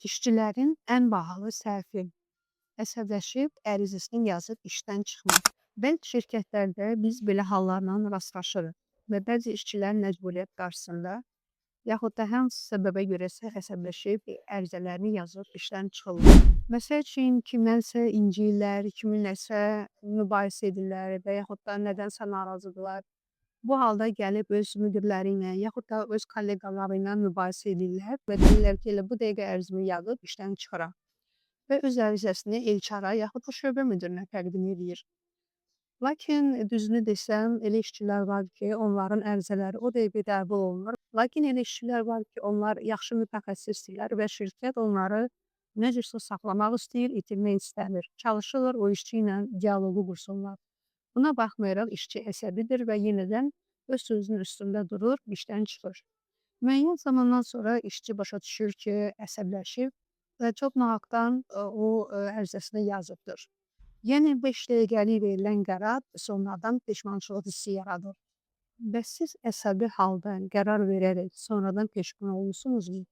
İşçilərin ən bahalı səhvi. Əsəbləşib ərizəsini yazıb işdən çıxmaq. Bəzi şirkətlərdə biz belə hallarla rastlaşırıq və bəzi işçilər məcburiyyət qarşısında yaxud da hansı səbəbə görəsə əsəbləşib ərizələrini yazıb işdən çıxırlar. Məsəl üçün, kimdənsə inciyirlər, kiminləsə mübahisə edirlər və yaxud da nədənsə narazıdırlar. Bu halda gəlib öz müdirləri ilə, yaxud da öz kolleqaları ilə mübahisə edirlər və deyirlər ki, elə bu dəqiqə ərizəmi yazıb işdən çıxıram. Və öz ərizəsini HR-a yaxud da şöbə müdirinə təqdim edir. Lakin düzünü desəm, elə işçilər var ki, onların ərizələri o dəqiqə qəbul olunur. Lakin elə işçilər var ki, onlar yaxşı mütəxəssisdirlər və şirkət onları nə cürsə saxlamaq istəyir, itirmək istəmir. Çalışırlar o işçi ilə dialoqu qursunlar. Buna baxmayaraq işçi əsəbidir və yenidən öz sözünün üstündə durur, işdən çıxır. Müəyyən zamandan sonra işçi başa düşür ki, əsəbləşib və çox nahaqdan o ərizəsini yazıbdır. Yəni 5 dəqiqəlik verilən qərar sonradan peşmançılıq hissi yaradır. Bəs siz əsəbi halda qərar verərək sonradan peşman olmusunuzmu?